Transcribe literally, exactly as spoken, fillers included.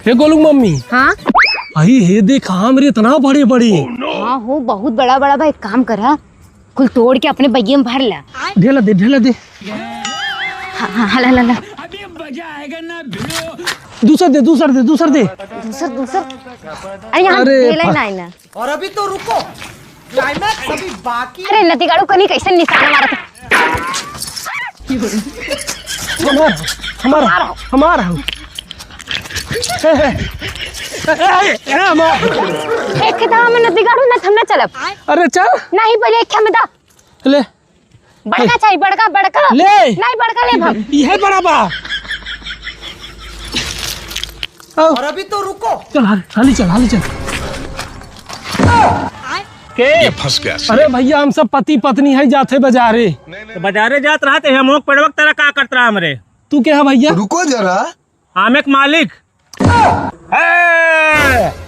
हे गोलू मम्मी। हाँ? अही हे देख आम रे, इतना बड़े बड़े। हाँ हो, बहुत बड़ा बड़ा बा। एक काम करा, कुल तोड़ के अपने बगिया में भर ला। ढेला दे, ढेला दे। हाँ, हाँ, हाँ, ला, ला, ला। दूसर दे, दूसर दे, दूसर दे। दूसर, दूसर। अरे यहाँ अरे ढेला ही बा- ना है ना। और अभी तो रुको, क्लाइमैक्स अभी बाकी। अरे नतीगाड़ू कनी कैसे निशाना मारत है? हमार, हमार, हमार हो। ए, ए, ए, ए, हमार। एक दाम में नतीगाड़ू ना, हम ना चलब। अरे चल। नहीं, पहले एक हमें दा। ले। बड़का चाहिए, बड़का, बड़का। ले। नहीं, बड़का ले हम। इहे बड़ा बा। आओ। और अभी तो रुको। चल, हाल-, हाली चल, हाली चल। के? ये फंस गया। अरे भैया, हम सब पति पत्नी है, जाते बाजारे। तो बाजारे जात रहा, तो हम लोग पेड़वा के तरह का करत रहा हमरे? तू के है भैया? रुको जरा। आमे के मालिक। ए!